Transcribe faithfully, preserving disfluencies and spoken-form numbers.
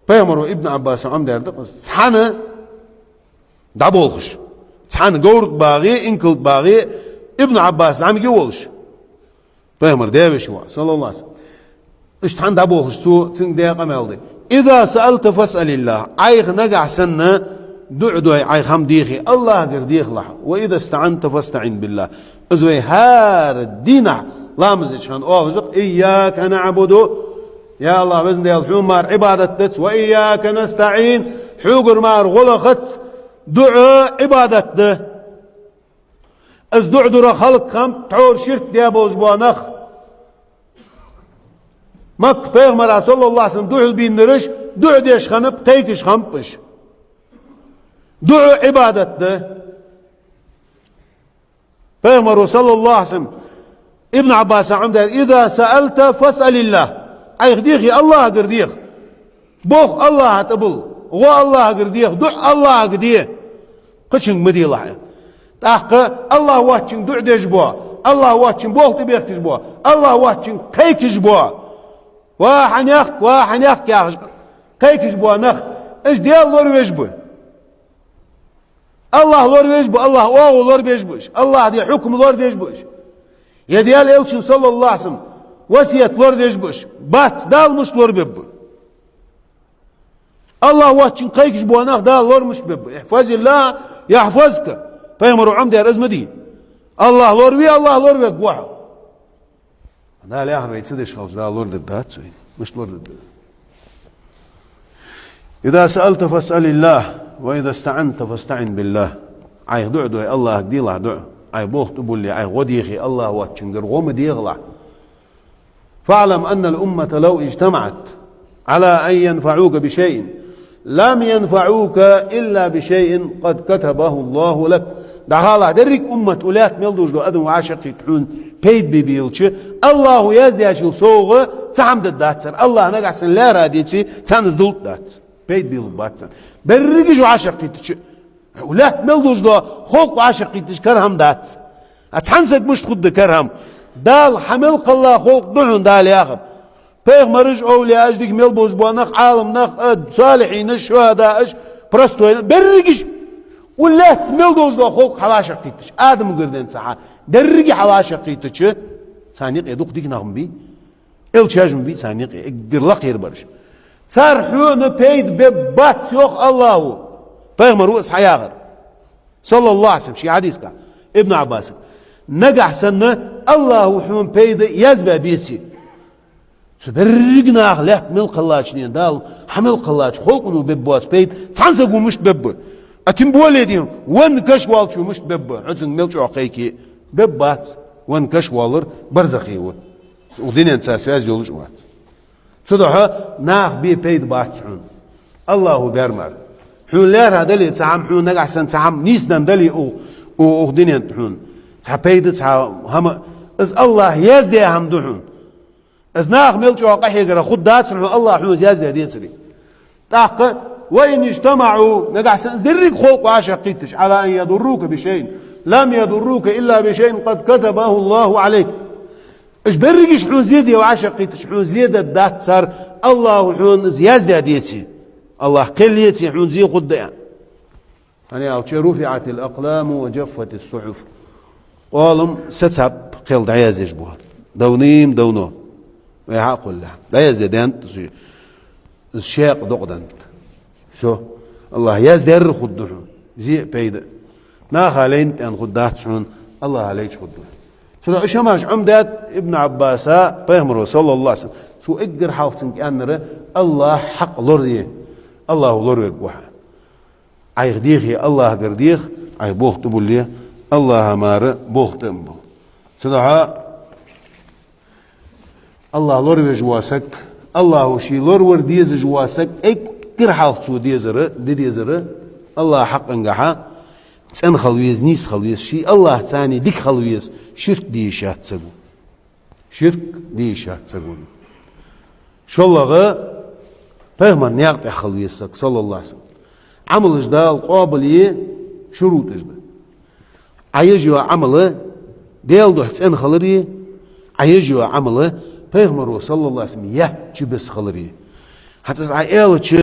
Пайхамаро Ибн Ӏаббаса Ӏомадаьр да-кх из. Цхьана дӀаболхаш. Цхьана говр тӀа багӀе, инкал тӀа багӀе, Ибн Ӏаббас зӀамига волаш. Пайхамара даь-веший воӀ, саллаллаху Ӏалайхи ва саллам. Иштта цхьана дӀаболхаш цо, цунга даь къамаьл да: «إذا سألت فاسأل الله». Ӏайха нагахьа санна дуӀа дой, Ӏайха хӀама дехе, АллахӀагара дехалахь. «وإذا استعنت فاستعن بالله». Из вай хӀара дийнахьа ламаз деча хана оалаш да-кх: «إياك نعبد». Я АллахӀ, Веза Даьла, Хьона мара Ӏибадат дац. «وإياك نستعين». Хьогара мара гӀо лахац. ДуӀа Ӏибадат да. Из дуӀа дора халкъ хиннаб, тхьовра ширк даь болаш бола нах. Макка пайхамара, саллаллаху Ӏалайхи ва саллам, духьал бийнараш дуӀа деш хиннаб, кхайкаш хиннаб уж. ДуӀа Ӏибадат да. Пайхамаро, саллаллаху Ӏалайхи ва саллам, Ибн Ӏаббаса Ӏомадаьр: «إذا سألت فاسأل الله». Ӏайха дехе, АллахӀагара деха. Болх АллахӀа тӀа бул, гӀо АллахӀагара деха, дуӀа АллахӀага де. Кхычунга ма делахь, аьнна. ТӀаккха АллахӀ воацачунга дуӀа деш бола, АллахӀ воацачун болх тӀабехкаш бола, АллахӀ воацачунга кхайкаш бола. «Ва хьанехк, ва хьанехк», яхаш, кхайкаш бола нах, уж Даьла лоравеш ба. АллахӀ лоравеш ба, АллахӀа оагӀув лорабеш ба уж, АллахӀа даь хьукам лорадеш ба уж. Е Даьла Элчан, саллаллаху Ӏалайхи ва саллам, васкет лорадеш ба уж. Бац, Дала мишта лорабергба? АллахӀ воацачунга кхайкаш бола нах Дала лоравеш мишта бергба? «احفظ الله يحفظك». Пайхамаро Ӏомадаьр из ма дий. АллахӀ лораве, АллахӀ лоравергва хьо. Дала яхар вай ца деш хилча, Дала лорадергдац вайна. Мишта лорадергда? «إذا سألت فاسأل الله، وإذا استعنت فاستعن بالله». Ӏайха дуӀа дой, АллахӀага делахь дуӀа. Ӏай болх тӀабулле, Ӏайха гӀо дехе, АллахӀ воацачунгара гӀо ма дехалахь. «فاعلم أن الأمة لو اجتمعت على أن ينفعوك بشيء لم ينفعوك إلا بشيء قد كتبه الله لك». ДӀахалахь, деррига уммат, укх лаьтта мел долаш дола адам вӀашагӀкхийтта хьона пайда бе белча, АллахӀа яздаьчул совгӀа цхьа хӀама дергдац цар. АллахӀ нагахьа санна лаьрхӀа деце, царна из дулларгдац. Пайда беларгбац царна. Берригаш вӀашагӀкхийтача, укх лаьтта мел долаш дола халкъ вӀашагӀкхийтача, кара хӀама дац. А цхьан сага мишта хургда кара хӀама? Дала хьа мел кхелла халкъ да хьона, Дала яхар. Пайхамараш, овлияаш, дика мел болаш бола нах, Ӏалам нах, а, салихьинаш, шухӀадааш, простой нах, берригаш. Укх лаьтта мел долаш дола халкъ хьавӀашагӀкхийтача, Адамагара денз хьа, деррига хьавӀашагӀкхийтача, царна юкъе дукха дика нах ма бий. Элчаш ма бий царна юкъе, эггара лакхера бараш. Цар хьона пайда бергбац, йоах АллахӀа. Пайхамаро из хьаяхар, саллаллаху Ӏалайхи ва саллам, ший хьадиса тӀа Ибн Ӏаббаса: «Нагахьа санна АллахӀа хьона пайда язбаь беце, цу беррига наха, лаьтта мел кхеллача, Дала хьа мел кхеллача халкъо бергбоаца пайда цхьан саго мишта бергба? А тем более, дий хьона, венна каша волчо мишта бергба, хьо цунга мел чӀоагӀа кхайке? Бергбац. Венна каша воаллар барзахе ва. Укх дунен цхьа связь йолаш вац. Цудухьа наха бе пайда бац хьона, АллахӀа баьр мара. Хьона лаьрхӀа дале цхьа хӀама, хьона нагахьа санна цхьа хӀама нийсденна дале укх, укх, укх дунен тӀа хьона цхьа пайда, цхьа хӀама, из АллахӀа яздаь хӀама да хьона. Из наха мел чӀоагӀа къахьегарах хургдац хьона, АллахӀа хьона из яздаь децаре». ТӀаккха: «وإن اجتمعوا», нагахьа санна из деррига халкъ вӀашагӀкхийтача, «على أن يضروك بشيء لم يضروك إلا بشيء قد كتبه الله عليك». Уж берригаш хьона зе де вӀашагӀкхийтача, хьона зе дергдац цар, АллахӀа хьона из яздаь деце. АллахӀ кхел еце, хьона зе хургда аьнна. ХӀана аьлча: «رفعت الأقلام وجفت الصحف». Къоалам, сацаб кхел дӀаяздеш ба. Давным-давно. Вай хьакхоллалехь, дӀаяздаь даьннад из, из шекъ докъадаьннад. Всё. АллахӀа яздаьр хургда хьона. Зе а, пайда а. Наха лайнад аьнна хургдац хьона, АллахӀа лайча хургда хьона. Цудухьа уж хӀамаш Ӏомадаьд Ибн Ӏаббаса Пайхамаро, саллаллаху Ӏалайхи ва саллам. Цо эггара хьалха цунга аьннар: «АллахӀа хьакъ лораве, АллахӀа лоравергва хьо. Ӏайха дехе, АллахӀагара деха, Ӏайха болх тӀабулле, АллахӀа мара болх тӀа ма бул». Цудухьа АллахӀ лоравеш вола саг, АллахӀа ше лоравар дезаш вола саг, эггара хьалха цо дезар, де дезар, АллахӀа хьакъангахьа цӀена хила веза, нийса хила веза, ше АллахӀаца дика хила веза, ширк де йиш яц саго. Ширк де йиш яц саго. ШоллагӀа, Пайхамара наькъа тӀа хила веза саг, саллаллаху Ӏалайхи ва саллам. Ӏамалаш Дала къоабал е шурутӀаш да. Ӏа еш йола Ӏамал Даьла духьа цӀена хилари, Ӏа еш йола Ӏамал Пайхамаро, саллаллаху Ӏалайхи ва саллам, яьча беса хилари. ХӀанз аз Ӏа аьлча,